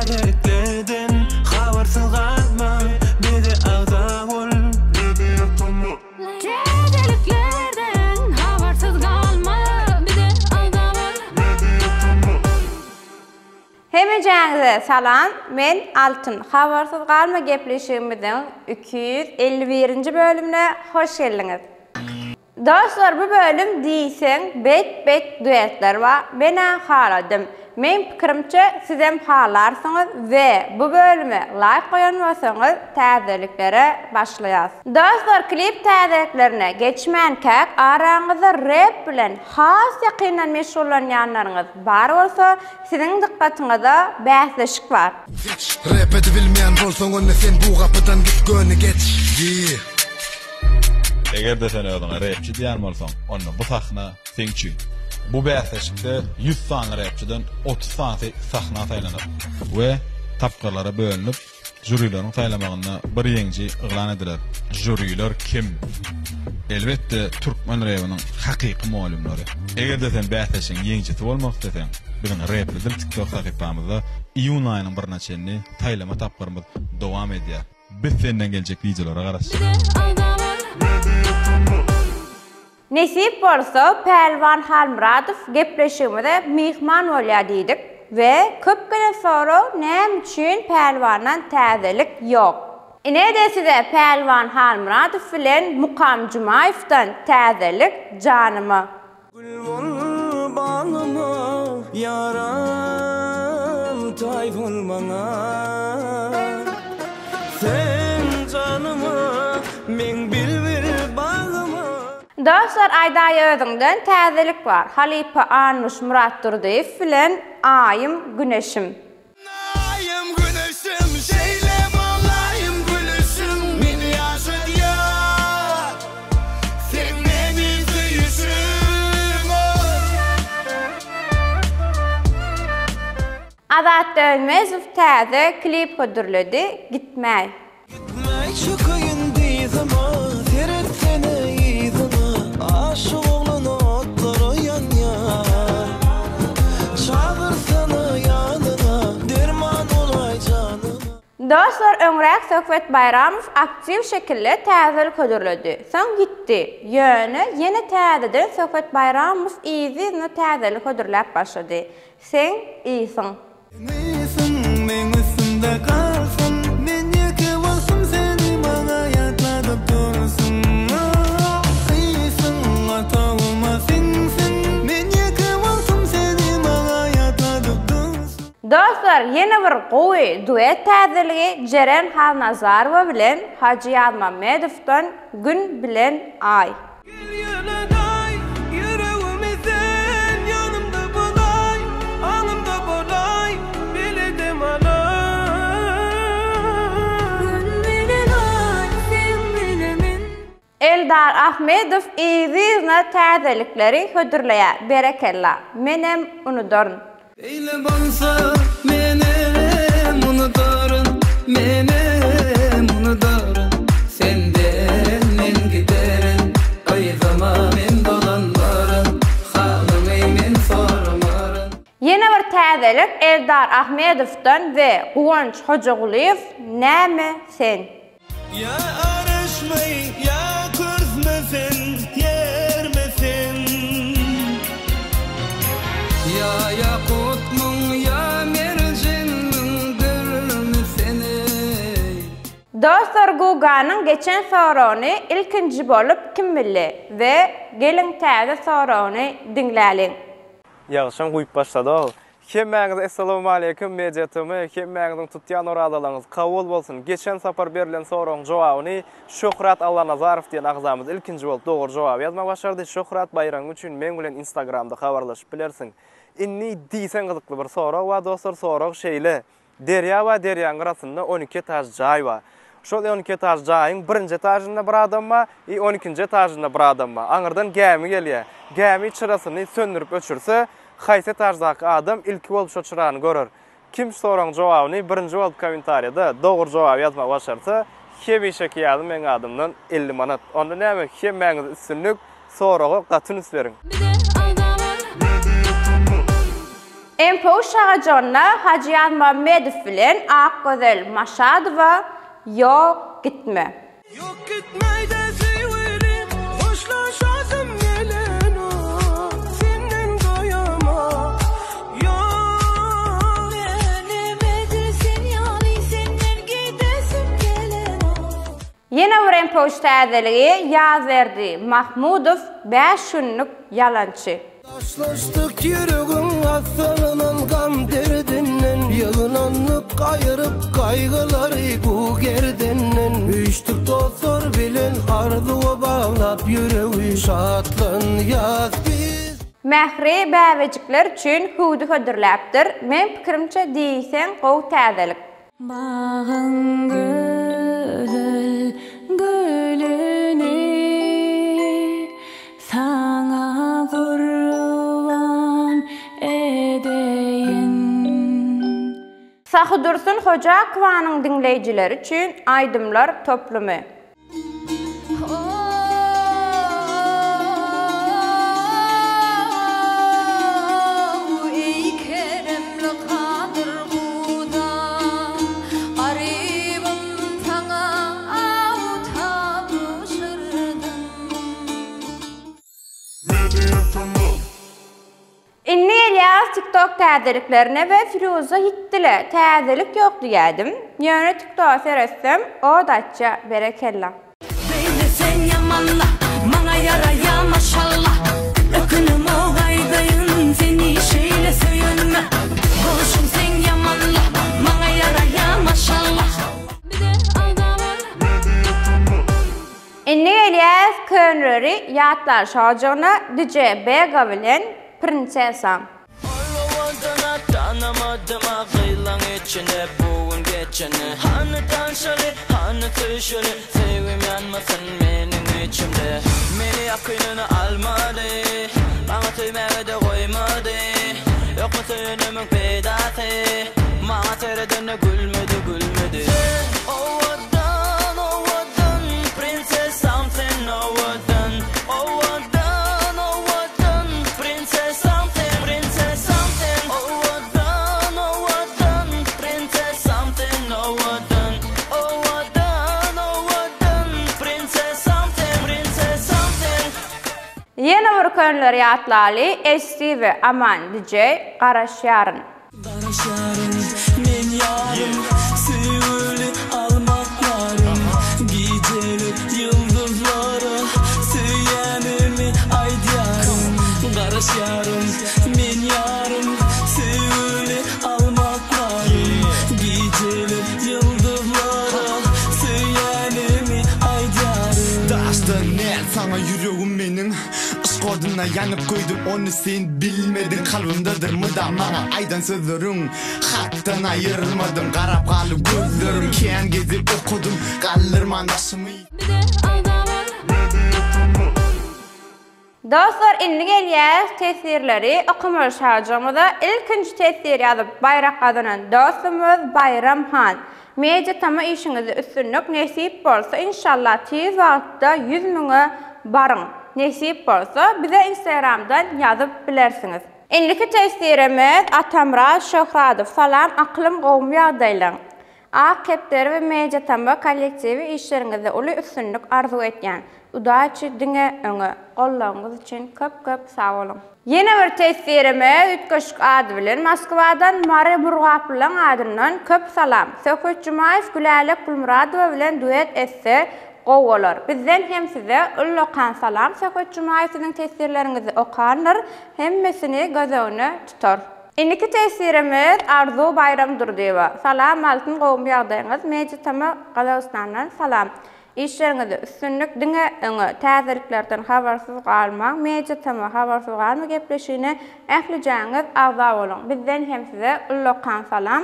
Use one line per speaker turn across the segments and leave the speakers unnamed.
Täzeliklerden habarsyz galma bize agza bol.
Täzeliklerden habarsyz galma bize agza bol.
Hemejäňize salam men Altyn habarsyz galma gepleşigimiziň 251-nji bölümine hoş geldiňiz. Dostlar bu bölüm diýseň bet bet duetler bar menä haladym meň pikirimçe sizem halarsyňyz we bu bölüme laýk goýan bolsaňyz täzeliklere başlaýas. Dostlar klip täzeliklerine geçmänkäk araňyzda rep bilen has ýakyndan meşgullanýanlaryňyz bar bolsa siziň dykgatyňyza bäsleşik bar.
Rap edibilmeýän bolsaň onda sen bu gapydan git göni geç yeah.
Eger-de sen özüňe repçi diýýän bolsaň, onda bu sahna seň üçin. Bu bäsleşikde 100 sany repçiden 30 sanysy sahna saýlanar we tapgyrlara bölünip, žurileriň saýlamagynda bir ýeňiji yglan ediler. Žuriler kim? Elbetde, türkmen rebiniň hakyky mugallymlary. Eger-de sen bäsleşigiň ýeňijisi bolmak isleseň, biziň Repli Dil TikTok sahypamyzda iýun aýynyň birine çenli saýlama tapgyrymyz dowam edýär. Biz senden geljek wideolara garaşýarys.
Nesip bolsa Pälwan Halmyradow gepleşigimize myhman bolýar diýdik we köp gelen sorag näme üçin Pälwandan täzelik ýok? Ine-de size Pälwan Halmyradow bilen Mukam Jumaýewden täzelik janyma.
Gül bol bagyma ýaram taý bol maňa Sen janyma meň bilbil bagyma.
Dostlar aýdaý özüňden täzelik bar halypa Annuş Myratdurdyýew bilen Aýym Güneşim.
Aýym güneşim şeýle bolaýym gülüşiň meni ýaşadýar Seň meni söýüşiň oý.
Azat Dönmezow täze klip hödürledi Gitmäý.
Gitmäý çökeýin dyzyma, seretsene yzyma, Aşyk oglan otlara ýanýar. Çagyrsana ýanyňa, derman bolaý janyma.
Dostlar öňräk Söhbet Baýramow aktiw şekilde täzelik hödürledi. Soň ýitdi. Ýöne ýene täzeden Söhbet Baýramow yzly-yzyna täzelik hödürläp başlady. Seň ysyň.
Ysyň meň üstümde galsyn Men ýeke wagtym seni maňa ýatladyp dursuň Ysyň otagyma siňsin Men ýeke wagtym seni maňa ýatladyp dursuň.
Dostlar ýene bir gowy duet täzeligi Jeren Halnazarowa bilen Hajy Ýazmammedowdan Gün bilen Aý.
Gel ýönedaý, ýüregimi sen ýanymda bolaý, aňymda bolaý, bile dem alaý.
Gün bilen aý, sen bile men.
Eldar Ahmedow yzy-yzyna täzelikleri hödürleýär berekella. Menem unudaryn.
Beýle bolsa menem unudaryn, menem unudaryn, Senden men giderin, yzyma men dolanmaryn, Halyňy men soramaryn.
Ýene bir täzelik Eldar Ahmedowdan we Guwanç Hojagulyýew Näme sen?
Ýa araşmy, ýa kürsmi sen, ýermi sen? Ýa ýakutmyň, ýa merjenmiň, dürmi sen eý?
Dostlar Guganyň geçen soragyny ilkinji bolup kim bildi we geliň täze soragyny diňläliň.
Ýagyşam guýup başlady-ow. Hemmäňize Essalawmaleýkim Media TM hemmäňiziň tutýan orazalaryňyz kabul bolsun geçen sapar berlen soragyň jogabyny Şöhrat Allanazarow diýen agzamyz ilkinji bolup dogry jogaby ýazmagy başardy Şöhrat baýragyň üçin meň bilen instagramda habarlaşyp bilersiň Indi diýseň gyzykly bir sorag bar dostlar sorag şeýle Derýa bar, derýaň gyrasynda 12 etaž jaý bar. Şol 12 etaž jaýyň birinji etažynda bir adam bar i on ikinji etažynda bir adam bar. Aňyrdan gämi gelýär. Gämi çyrasyny söndürip öçürse, haýsy etaždaky adam ilki bolup şo çyrany görer? Kim şu soragyň jogabyny birinji bolup kommentariýada dogry jogaby ýazmagy başarsa, hemişeki ýaly meň adymdan 50 manat. Onda näme, hemmäňize üstünlik, soraga gaty üns beriň.
Bize agza bol.
MPU şagajygynda Hajy Ýazmammedow bilen Akgözel Maşadowa Ýok, gitme.
Ýok gitmeýde söýgülim Hoşlaşasym gelenok Senden doýamok Ýok.
Menem edil sen ýaly senden gidesim gelenok.
Ýene bir MPU täzeligi Ýazberdi Mahmudow 5 günlük ýalançy.
Daşlaşdyk ýüregiň hassalanan gam derdinden Ýygnandyk aýyryp gaýgylary bu gerdenden Üýşdük dostlar bilen arzuwa baglap ýüregi Şatlanýas biz.
Mähri bäbejikler üçin hüwdi hödürläpdir. Meň pikirimçe diýseň gowy täzelik.
Bagyň gözel gülüni saňa gurban edeýin.
Sahydursun Hojakowanyň diňleýjileri üçin aýdymlar toplumy.
Eý keremli Kadyr Huda, garybym saňa aw tabşyrdym.
Indi gelýäris TikTok täzeliklerine we Firuza ýitdile, täzelik ýok diýädim. Ýöne TikToga seretsem, ot açýa, berekella.
Beýle sen ýamanla, maňa ýaraýa maşalla. Ökünemok aýdaýyn seni şeýle söýenime. Bolşuň seň ýamanla, maňa ýaraýa maşalla. Bize agza bol.
Indi gelýäs könleri ýatlar şajygyna DJ Bega bilen Prinsesam.
Owadan tanamadym a gyzlaň içinde bu gün geçeni Hany tanşaly, hany söýşeli Söýgim ýanmasyn meniň içimde Meni ýakynyna almady Maňa söýmäge-de goýmady Ýokmy söýenimiň peýdasy Maňa seredende gülmedi, gülmedi Sen owadan, owadan Prinsessam sen owadan Owadan, owadan Prinsessam sen, prinsessam sen Owadan, owadan Prinsessam sen owadan Owadan, owadan Prinsessam sen, prinsessam sen.
Ýene bir könleri ýatlaly ST we Aman DJ garaşýaryn.
Garaşaryn men ýarym Söýgüli almaklarym Gijeler ýyldyzlara Söýýänimi aýdýaryn Garaşýaryn men ýarym Söýgüli almaklarym Gijeler ýyldyzlara Söýýänimi aýdýaryn.
Daşdan näl saňa ýüregim meniň Yşk oduna ýanyp köýdüm ony sen bilmediň Kalbymdadyr mydam maňa aýdan sözleriň Hakdan aýrylmadym garap galdy gözlerim Kän gezek okadym galdyrman başymy.
Bize agza bol.
Dostlar indi gelýäs teswirleri okamaly şajygymyza ilkinji teswir ýazyp baýrak gazanan dostumyz Baýram han Media tama işiňizde üstünlik nesip bolsa inşallah tiz wagtda 100 müňe baryň nesip bolsa bize instagramdan ýazyp bilersiňiz. Indiki teswirimiz Atamyrat Şöhradow salam akylym gowmy ýagdaýlaň. Ak kepderi we Media Tama kollektiwi işleriňizde uly üstünlik arzuw etýän. Udaçi diňe öňe. Goldawyňyz üçin köp köp sag boluň. Ýene bir teswirime üýtgeşik ady bilen Moskwadan Mary Murgaplylaň adyndan köp salam. Söhbet Jumaýew Gülälek Gulmyradowa bilen duet etse gowy bolar. Bizden hem size ullakan salam Söhbet Jumaýew siziň teswirleriňizi okandyr, hemmesini göz öňüne tutar. Indiki teswirimiz Arzuw Baýramdurdyýewa. Salam Altyn gowumy ýagdaýyňyz Media Tama Gazagystandan salam. Işleriňizde üstünlik diňe öňe täzeliklerden habarsyz galmaň Media Tama habarsyz galma gepleşigine ählijäňiz agza boluň bizden hem size ullakan salam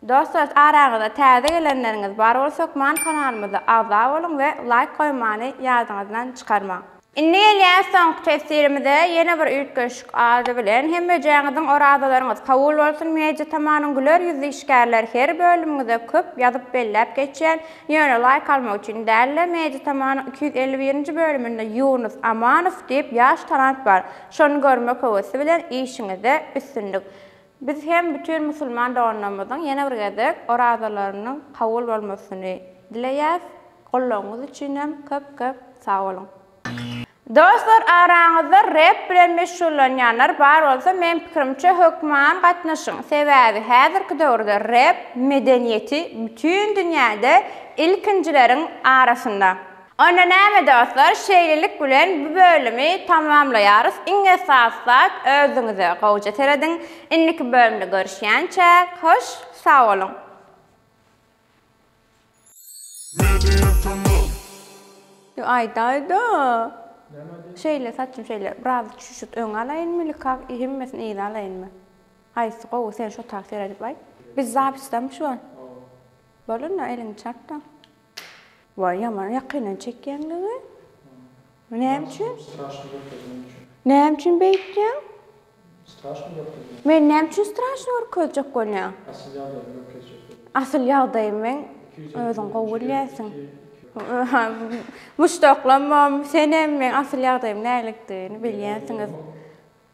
Dostlar araňyzda täze gelenleriňiz bar bolsa hökman kanalymyza agza boluň we laýk goýmany ýadyňyzdan çykarmaň. Indi gelýäs soňky tefsirimize ýene bir üýtgeşik ady bilen hemmejäňiziň orazalaryňyz kabul bolsun Media Tamanyň güler ýüzli işgärler her bölümiňize köp ýazyp belläp geçýän ýöne laýk almak üçin dälde Media Tamanyň 251-nji bölüminde Ýunus Amanow diýip ýaş talant bar şony görmek höwesi bilen işiňizde üstünlik. Biz hem bütin musulman doganlarymyzyň ýene bir gezek orazalarynyň kabul bolmasyny dileýäs. Goldawyňyz üçinem köp köp sag boluň. Dostlar araňyzda rep bilen meşgullanýanlar bar bolsa meň pikirimçe hökman gatnaşyň sebäbi häzirki döwürde rep medeniýeti bütin dünýäde ilkinjileriň arasynda. Onda näme dostlar şeýlelik bilen bu bölümi tamamlaýarys iň esasy zat özüňize gowja serediň indiki bölümde görüşýänçäk hoş sag boluň. Aýdaýda. Şeýle saçym şeýle biraz çüşüt öňe alaýynmy ili kak hemmesini yza alaýynmy? Haýsy gowy sen şo tak seredip aýt. Biz zapisdami şu an? Bol onda eliňi çarpda. Waý ýaman ýakyndan çekýäňligi. Näme üçin?
Straşny görkezmek üçin.
Näme üçin beýtýäň?
Straşny görkezmek.
Men näme üçin straşny görkezjek bolýaň?
Asyl ýagdaýymy görkezjek bolýan.
Asyl ýagdaýym meň özüň gowy bilýärsiň. Muşdaklamam, senem meň asyl ýagdaýym nälikdigini bilýänsiňiz.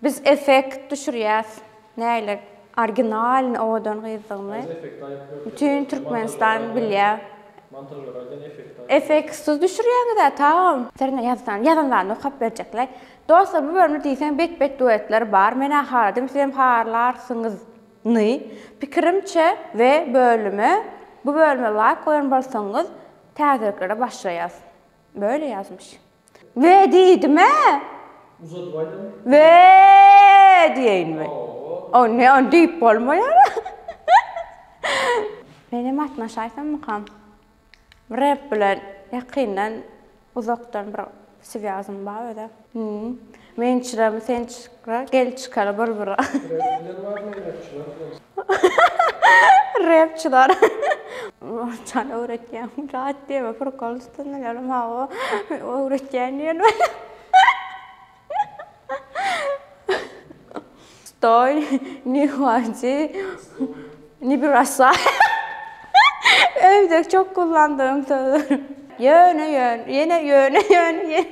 Biz effekt düşürýäs. Nälik originalny owadan gyzdygymy bütin Türkmenistan bilýär. Effektsiz düşürýäňiz-ä tagam. Serine ýazan ýazan zadyny okap berjekläý. Dostlar bu bölümde diýseň bet bet duetler bar. Menä haladym sizem halarsyňyz ny pikirimçe we bölüme bu bölüme laýk goýan bolsaňyz täzeliklere başlaýas. Böyle ýazmyş. We diýdim-ä.
Uzadyp aýdam.
We diýeýinmi? O ne, ony diýip bolmaýar. Menem gatnaşaýsammykam? Rep bilen ýakyndan, uzakdan bir swýazym bar özä. Men çyram, sen çyra, gel çykaly bir bira.
Rep bilen barmy, repçiler bilen?
Repçiler. Orsçany öwretýän. Zat diýme, prikol üstünden ýöne hawa öwretýän diýen. Stoý, ne hwati, ne brosay. Öýde çok kullandığym sözler. Ýöne, ýöne, ýene, ýöne, ýöne, ýene.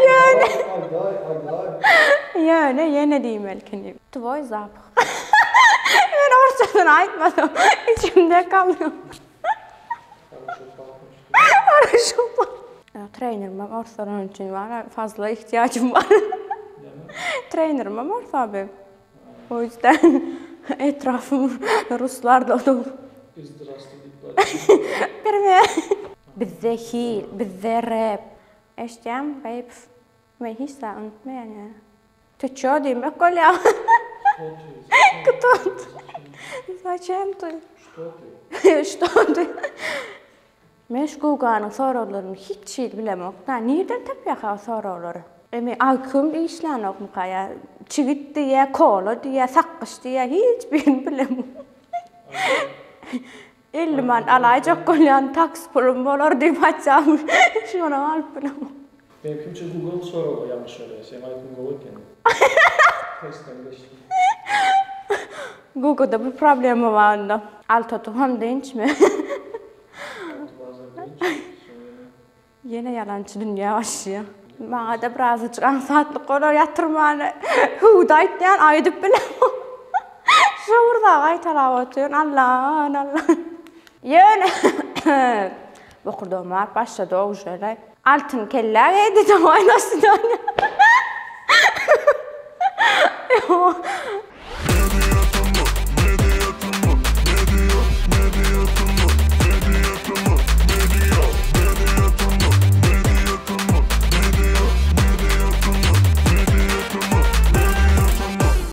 Ýöne. Ýöne, ýene diýmeli ekeni. Twoý zapah. Men orsçasyny aýtmadym. Içimde galdy. Хорошо. Trenerim orslar onuň üçin bar. Fazla ihtiyacım bar. Trenerim ors abi. O yüzden etrafym ruslar dolu. Privet. Bizde hil, bizde rep. Eşitýäňmi Gaýypow? Men hiç zat unutmaýan ýa. Ty ço diýmek bolýar. Kto ty? Zaçem ty? Şto ty? Men şu Guganyň soraglaryny hiç hili bilemok-da. Nirden tapýarka o soraglary? Emi IQ-m işlänokmyka ýa? Çigit diýýär, kola diýýär, sakgyç diýýär, hiç birini bilemok. 50 manat alaýjak bolýan taksi pulum bolar diýip aýtjagym şonam alyp bilemok.
Meniňkimçe Google soragy ýalňyş berýär. Seň aýdyň gowy ekeni. Testden geçdim.
Google-da bir problema bar onda. Altotuham dynçmy?
Alty bazar dynç. Soň ýene.
Ýene ýalançy dünýä başlaýar. Maňada birazajyk aňsatlyk bolar ýatyrmany. Hüwdi aýtýan aýdyp bilemok. Şu bir zat gaýtalap otyryn Allan Allan. Ýöne bokurdagym aryp başlady owjalaý. Altyn kellä geýdi dawaý do swidaniýa.